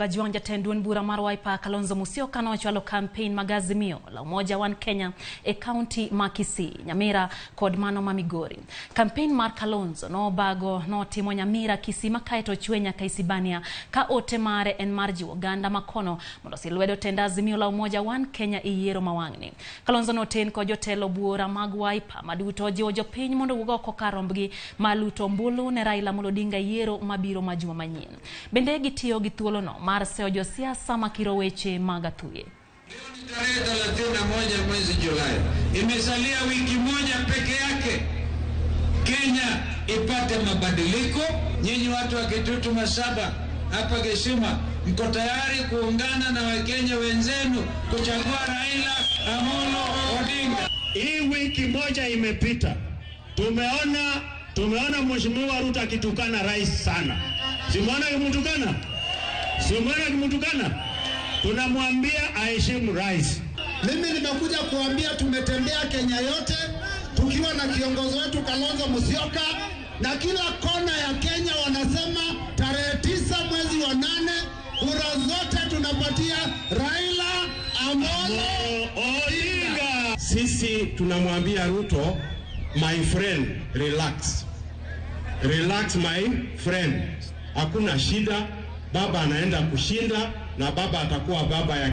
Ramogi Ajwang' jatend duond bura mar Wiper Kalonzo Musyoka nochwalo campaign mag Azimio la Umoja One Kenya e kaunti ma Kisii, Nyamira kod mano ma Migori. Campaign mar Kalonzo nobago notimo Nyamira, Kisii ma kaeto ochwe nyaka Isibania ka ote mare en mar jiwo oganda makono mondo osil lwedo tend Azimio la Umoja One Kenya e yiero ma wang'ni. Kalonzo noten kod jotelo buora mag Wiper maduto jiwo jopiny mondo owuog oko kar rombgi mar luto ombulu ne Raila Amolo Odinga e yiero mabiro ma juma manyien. Bende gitiyo gi thuolono mar seyo josiasa makiro weche mag athuye. Leo ni tarehe 31 mwezi Julai, imesalia wiki moja peke yake Kenya ipate mabadiliko. Nyinyi watu wa Kitutu Masaba hapa Gesima, mko tayari kuungana na Wakenya wenzenu kuchagua Raila Amolo Odinga? Hii wiki moja imepita, tumeona Mheshimiwa Ruto akitukana rais sana. Simuona akimtukana? Simuona akimtukana? Tunamwambia aheshimu rais. Mimi nimekuja kuambia tumetembea Kenya yote tukiwa na kiongozi wetu Kalonzo Musyoka, na kila kona ya Kenya wanasema tarehe 9 mwezi wa 8 kura zote tunapatia Raila Amolo Odinga. Sisi tunamwambia Ruto, my friend, relax. Relax my friend. Hakuna shida, baba anaenda kushinda na baba atakuwa baba ya